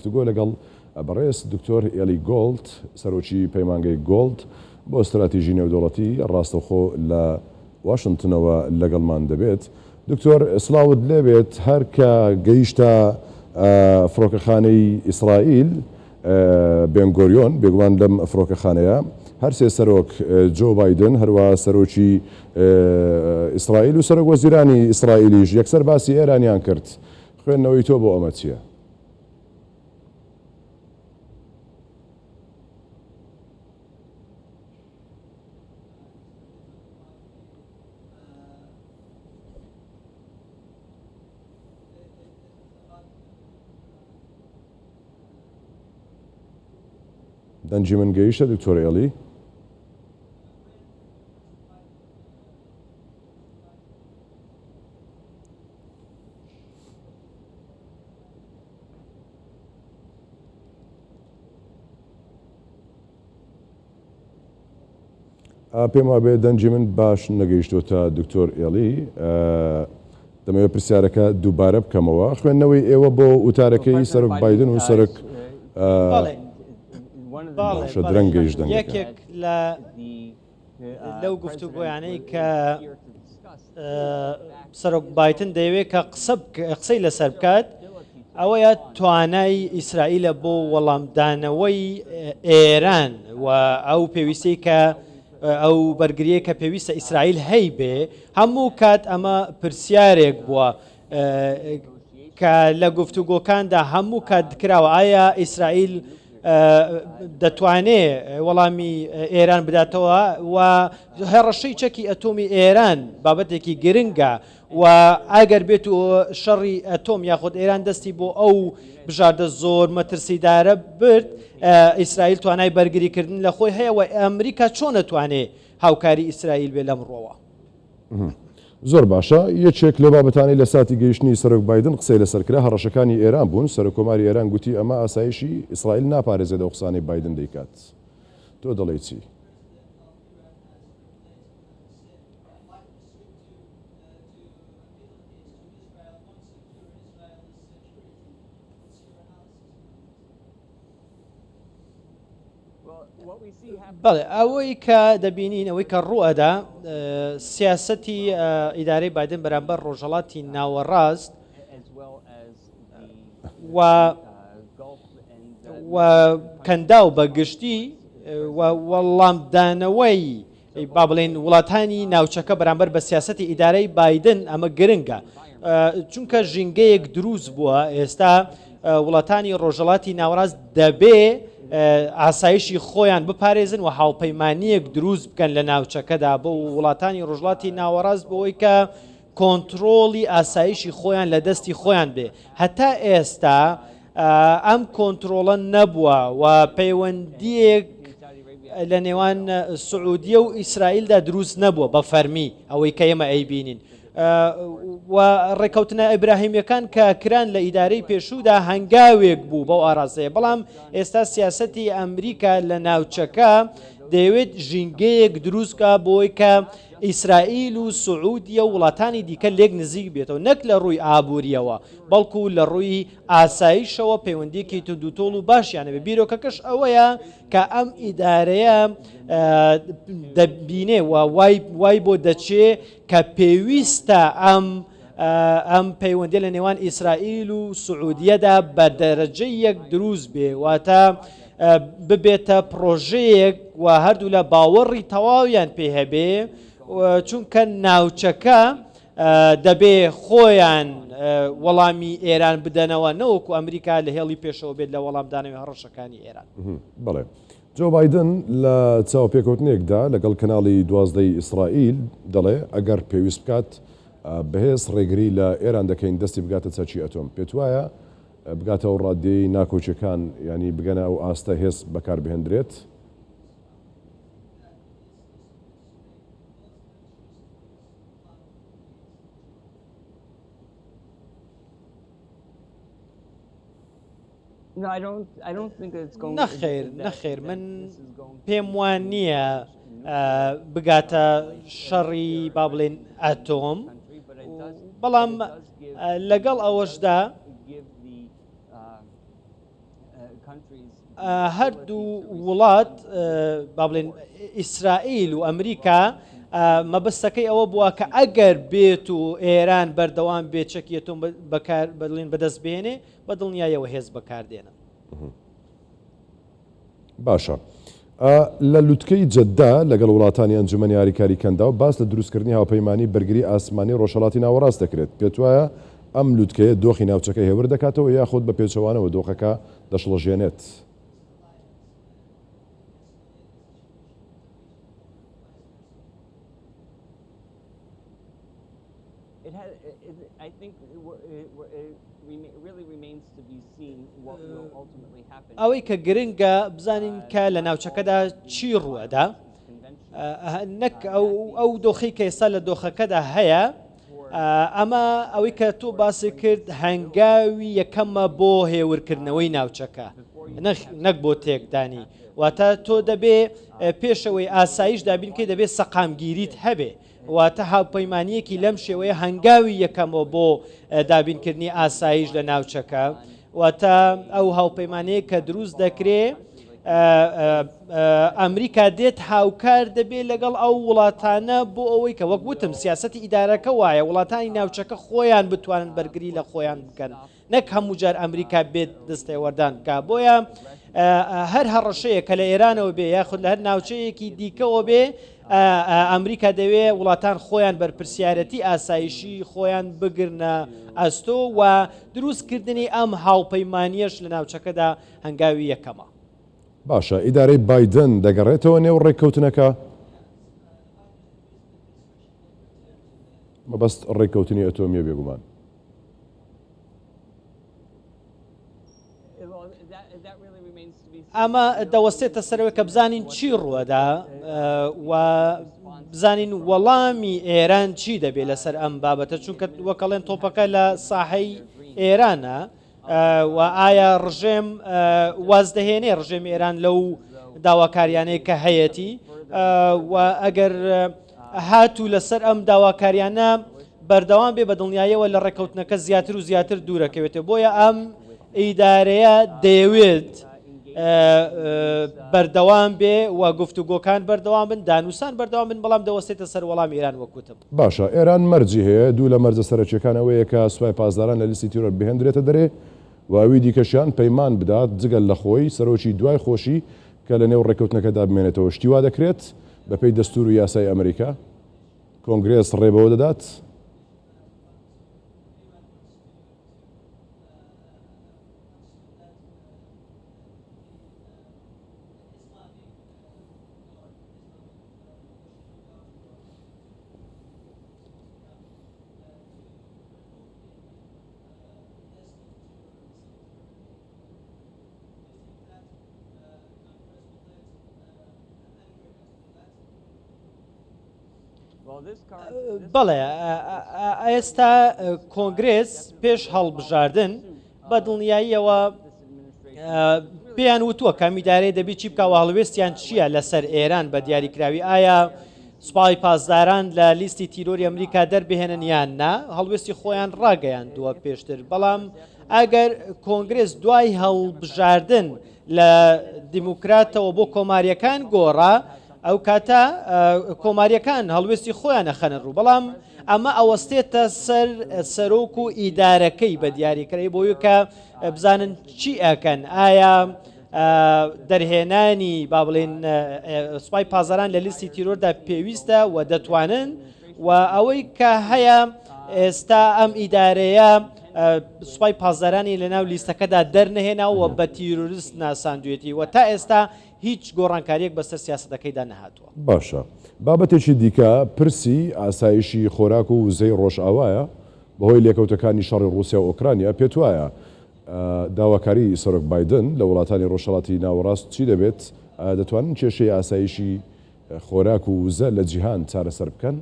گفتوگۆ لەگەڵ بەڕێز دکتۆر ئێلی گۆڵد، سەرۆکی پەیمانگەی گۆڵد بۆ ستراتیژی نێودەوڵەتی ڕاستەوخۆ لە واشنتنەوە لەگەڵمان دەبێت. دکتۆر سڵاوت لێبێت، هەر کە گەیشتە فڕۆکەخانەی ئیسرائیل، بێن گۆریۆن، بێگومان لەم فڕۆکەخانەیە هەر سێ سەرۆک جۆ بایدن، هەروەها سەرۆکی ئیسرائیل و سەرۆک وەزیرانی ئیسرائیلیش یەکسەر باسی ئێرانیان کرد. خوێندنەوەی تۆ بۆ ئەمە چییە؟ دەنگی من گەیشتە دکتۆر ئێڵی؟ پێم وابێ دەنگی من باش نەگەیشتۆتە دکتۆر ئێڵی دەمەوێت پرسیارەکە دووبارە بکەمەوە خوێندنەوەی ئێوە بۆ وتارەکەی سەرۆک بایدن و سەرۆک باشە درەنگ گەیشت دەنگەکە. یەکێک لە لەو گفتوگۆیانەی کە سەرۆک بایدن دەیەوێت کە قسە قسەی لەسەر بکات ئەوەیە توانای ئیسرائیلە بۆ وەڵامدانەوەی ئێران و ئەو پێویستی کە ئەو بەرگریە کە پێویستە ئیسرائیل هەیبێ هەموو کات ئەمە پرسیارێک بووە کە لە گفتوگۆکاندا هەموو کات کراوە ئایا ئیسرائیل دەتوانێ وەڵامی ئێران بداتەوە و هەڕەشەی چەکی ئەتۆمی ئێران بابەتێکی گرنگە و ئەگەر بێت و شەڕی ئەتۆم یاخود ئێران دەستی بۆ ئەو بژاردە زۆر مەترسیدارە برد ئیسرائیل توانای بەرگریکردن لە خۆی هەیە و ئەمریکا چۆن ئەتوانێ هاوکاری ئیسرائیل بێ لەم ڕووەوە؟ زۆر باشە. یەکێک لەو بابەتانەی لە ساتی گەیشتنی سەرۆک بایدن قسەی لەسەر کرا، هەڕەشەکانی ئێران بوون، سەرۆککۆماری ئێران گوتی ئەمە ئاسایشی ئیسرائیل ناپارێزێت ئەو قسانەی بایدن دەیکات. تۆ دەڵێی چی؟ بەڵێ ئەوەی کە دەبینین ئەوەی کە ڕوئەدا سیاسەتی ئیدارەی بادن بەرامبەر ڕۆژهڵاتی ناوەڕاست و و کەنداو بە گشتی و وەڵامدانەوەی با بڵێین وڵاتانی ناوچەکە بەرامبەر بە سیاسەتی ئیدارەی بایدن ئەمە گرنگە چونکە ژینگەیەک دروست بووە ئێستا وڵاتانی ڕۆژەڵاتی ناوەڕاست دەبێ ئاسایشی خۆیان بپارێزن و هاوپەیمانیەک دروست بکەن لە ناوچەکەدا بۆ وڵاتانی ڕۆژڵاتی ناوەڕاست بۆی کە کۆنترۆڵی ئاسایشی خۆیان لە دەستی خۆیان بێ هەتا ئێستا ئەم کۆنترۆڵە نەبووە و پەیوەندییەک لە نێوان سعودیە و ئیسرائیلدا دروست نەبووە بە فەرمی ئەوەی کە ئێمە ئەیبینین و ڕێکەوتنە ئیبراهیمیەکان کە کران لە ئیدارەی پێشوودا هەنگاوێک بوو بەو ئاراستەیە بەڵام ئێستا سیاسەتی ئەمریکا لە ناوچەکە دەیەوێت ژینگەیەک دروستکە بۆی کە ئیسرائیل و سعودیە و وڵاتانی دیکە لێک نزیک بێتەوە نەک لە ڕووی ئابووریەوە بەڵکو لە ڕووی ئاسایشەوە پەیوەندیەکی توندوتۆڵ و باشیان هەبێت بیرۆکەکەش ئەوەیە کە ئەم ئیدارەیە دەبینێ و وای بۆ دەچێ کە پێویستە ئەم ئەم پەیوەندی لە نێوان ئیسرائیل و سعودیەدا بە دەرەجەی یەک دروست بێ واتە ببێتە پرۆژەیەک و هەردوو لە باوەڕی تەواویان پێ هەبێ چونکە ناوچەکە دەبێ خۆیان وەڵامی ئێران بدەنەوە نەوەکو ئەمریکا لە هێڵی پێشەوە بێت لە وەڵامدانەوەی هەڕەشەکانی ئێران. بەڵێ. جۆ بایدن لە چاوپێکەوتنێکدا لەگەڵ کەناڵی 12 ی ئیسرائیل دەڵێ ئەگەر پێویست بکات بەهێز ڕێگری لە ئێران دەکەین دەستی بگاتە چەکی ئەتۆم. پێتوایە بگاتە ئەو ڕاددەیەی ناکۆکیەکان یانی بگەنە ئەو ئاستە هێز بەکاربهێندرێت؟ نەخێر نەخێر من پێم وان نییە بگاتە شەڕی با بڵێن ئەتۆم بەڵام لەگەڵ ئەوەشدا. هەردوو وڵات با بڵێن ئیسرائیل و ئەمریکا مەبەستەکەی ئەوە بووە کە ئەگەر بێت و ئێران بەردەوام بێت چەکی ئەتۆم بەکار بڵێن بەدەست بێنێ بە دڵنیایەوە هێز بەکاردێنن. باشە لە لوتکەی جەددە لەگەڵ وڵاتانی ئەنجومەنی هاریکاری کەنداو باس لە دروستکردنی هاوپەیمانی بەرگری ئاسمانی ڕۆژهەڵاتی ناوەڕاست دەکرێت، پێتوایە ئەم لوتکەیە دۆخی ناوچەکە هێور دەکاتەوە یاخود بە پێچەوانەوە دۆخەکە دەشڵەژێنێت؟ ئەوەی کە گرنگە بزانین کە لە ناوچەکەدا چی ڕووەدا نەک ئەو دۆخی کە ئێستا لە دۆخەکەدا هەیە ئەمە ئەوەی کە تۆ باسی کرد هەنگاوی یەکەمە بۆ هێورکردنەوەی ناوچەکە نەک بۆ تێکدانی واتە تۆ دەبێ پێشەوەی ئاسایش دابینکەی دەبێت سەقامگیریت هەبێ واتە هاوپەیمانییەکی لەم شێوەیە هەنگاوی یەکەمە بۆ دابینکردنی ئاسایش لە ناوچەکە، واتە ئەو هاوپەیمانەیە کە دروست دەکرێ ئەمریکا دێت هاوکار دەبێت لەگەڵ ئەو وڵاتانە بۆ ئەوەی کە وەک وتم سیاستی ئیدارەکە وایە وڵاتانی ناوچەکە خۆیان بتوانن بەرگری لە خۆیان بکەن. نەک هەموو جار ئەمریکا بێت دەستێوەردان بکا بۆیە هەر هەڕەشەیە کە لە ئێرانەوە بێ یاخود لە هەر ناوچەیەکی دیکەوە بێ ئەمریکا دەوێ وڵاتان خۆیان بەرپرسیارەتی ئاسایشی خۆیان بگرنە ئەستۆ و دروستکردنی ئەم هاوپەیمانیەش لە ناوچەکەدا هەنگاوی یەکەمە. باشە ئیدارەی بایدن دەگەڕێتەوە نێو ڕێککەوتنەکە؟ مەبەست ڕێککەوتنی ئەتۆمیە بێگومان. ئەمە دەوەستێتە سەرەوەی کە بزانین چی ڕووەدا و بزانین وەڵامی ئێران چی دەبێت لەسەر ئەم بابەتە چونکە وەکەڵێن تۆپەکە لە ساحەی ئێرانە و ئایا ڕژێم واز دەهێنێ ڕژێم ئێران لەو داواکاریانەی کە هەیەتی و ئەگەر هاتوو لەسەر ئەم داواکاریانە بەردەوام بێ بە دڵنیایەوە لە ڕێککەوتنەکە زیاتر و زیاتر دوورەکەوێتەوە بۆیە ئەم ئیدارەیە دەیەوێت بەردەوام بێ و گفتوگۆکان بەردەوام بن دانوسان بەردەوام بن بەڵام دەوەستێتە سەر وەڵام ئێران وەکوتم. باشە ئێران مەرجی هەیە، دوو لە مەرجە سەرەکیەکان ئەوەیە کە سوپای پاسداران لە لیستی تیرۆر بهێندرێتە دەرێ و ئەوی دیکەشیان پەیمان بدات جگە لە خۆی سەرۆکی دوای خۆشی کە لە نێو ڕێککەوتنەکەدا بمێنێتەوە. شتی وا دەکرێت؟ بەپێی دەستوور و یاسای ئەمریکا؟ کۆنگرێس ڕێ بەوە دەدات؟ بەڵێ ئێستا کۆنگرێس پێش هەڵبژاردن بە دڵنیاییەوە پێیان وتووە کامیدارەیە دەبی چی بکەوە هەڵوێستیان چییە لەسەر ئێران بە دیاریکراوی ئایا سوپای پاسداران لە لیستی تیرۆری ئەمریکا دەربهێنن یان نا هەڵوێستی خۆیان ڕاگەیاندووە پێشتر بەڵام ئەگەر کۆنگرێس دوای هەڵبژاردن لە دیموکراتەوە بۆ کۆماریەکان گۆڕا ئەو کاتە کۆماریەکان هەڵوێستی خۆیان ئەخەنە ڕوو بەڵام ئەمە ئەوەستێتە سەر سەرۆک و ئیدارەکەی بە دیاریکراوی بۆی کە بزانن چی ئەکەن ئایا دەرهێنانی با بڵێن سوپای پازداران لە لیستی تیرۆردا پێویستە و دەتوانن و ئەوەی کە هەیە ئێستا ئەم ئیدارەیە سوپای پاسدارانی لە ناو لیستەکەدا دەرنەهێنا و بە تیرۆریست ناساندوێتی و تا ئێستا هیچ گۆڕانکاریەک بەسەر سیاسەتەکەیدا نەهاتووە. باشە بابەتێکی دیکە پرسی ئاسایشی خۆراک و وزەی ڕۆژئاوایە بەهۆی لێکەوتەکانی شەڕی ڕووسیا و ئۆکرانیا، پێتوایە داواکاری سەرۆک بایدن لە وڵاتانی ڕۆژهەڵاتی ناوەڕاست چی دەبێت؟ ئایا دەتوانن کێشەی ئاسایشی خۆراک و وزە لە جیهان چارەسەر بکەن؟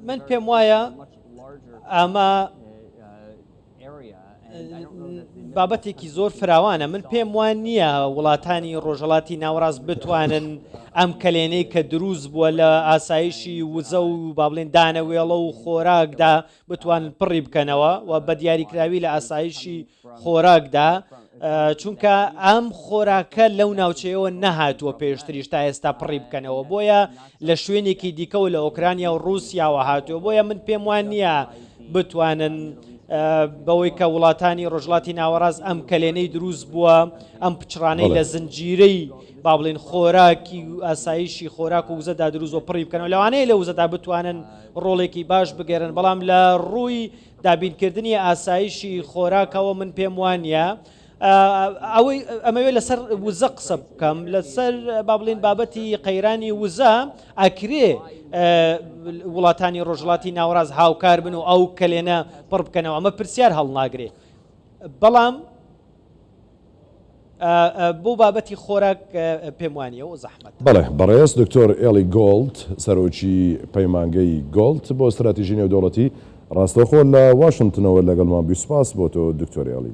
من پێم وایە ئەمە. بابەتێکی زۆر فراوانە من پێم وان نییە وڵاتانی ڕۆژهەڵاتی ناوەڕاست بتوانن ئەم کەلێنەی کە دروست بووە لە ئاسایشی وزە و با بڵێن دانەوێڵە و خۆراکدا بتوانن پڕی بکەنەوە و بە دیاریکراوی لە ئاسایشی خۆراکدا چونکە ئەم خۆراکە لەو ناوچەیەوە نەهاتووە پێشتریش تا ئێستا پڕی بکەنەوە بۆیە لە شوێنێکی دیکەوە لە ئۆکرانیا و ڕووسیاوە هاتووە بۆیە من پێم وان نییە بتوانن بەوەی کە وڵاتانی ڕۆژهەڵاتی ناوەڕاست ئەم کەلێنەی دروست بووە ئەم پچڕانەی لە زنجیرەی با بڵێن خۆراکی و ئاسایشی خۆراک و وزەدا دروست و پڕی بکەنەوە لەوانەیە لە وزەدا بتوانن ڕۆڵێکی باش بگێرن بەڵام لە ڕووی دابینکردنی ئاسایشی خۆراکەوە من پێم وانە ئەوەی ئەمەوێ لەسەر وزە قسە بکەم لەسەر با بڵێن بابەتی قەیرانی وزە ئەکرێ وڵاتانی ڕۆژهەڵاتی ناوەڕاست هاوکار بن و ئەو کەلێنە پڕ بکەنەوە ئەمە پرسیار هەڵناگرێ بەڵام بۆ بابەتی خۆراک پێم وانە و زەحمەت. بەڵێ بەڕێز دکتۆر ئێڵی گۆڵد سەرۆکی پەیمانگەی گۆڵد بۆ ستراتیژی نێودەوڵەتی ڕاستەوخۆ لە واشنتنەوە لەگەڵمان بووی سوپاس بۆ تۆ دکتۆر ئێڵی.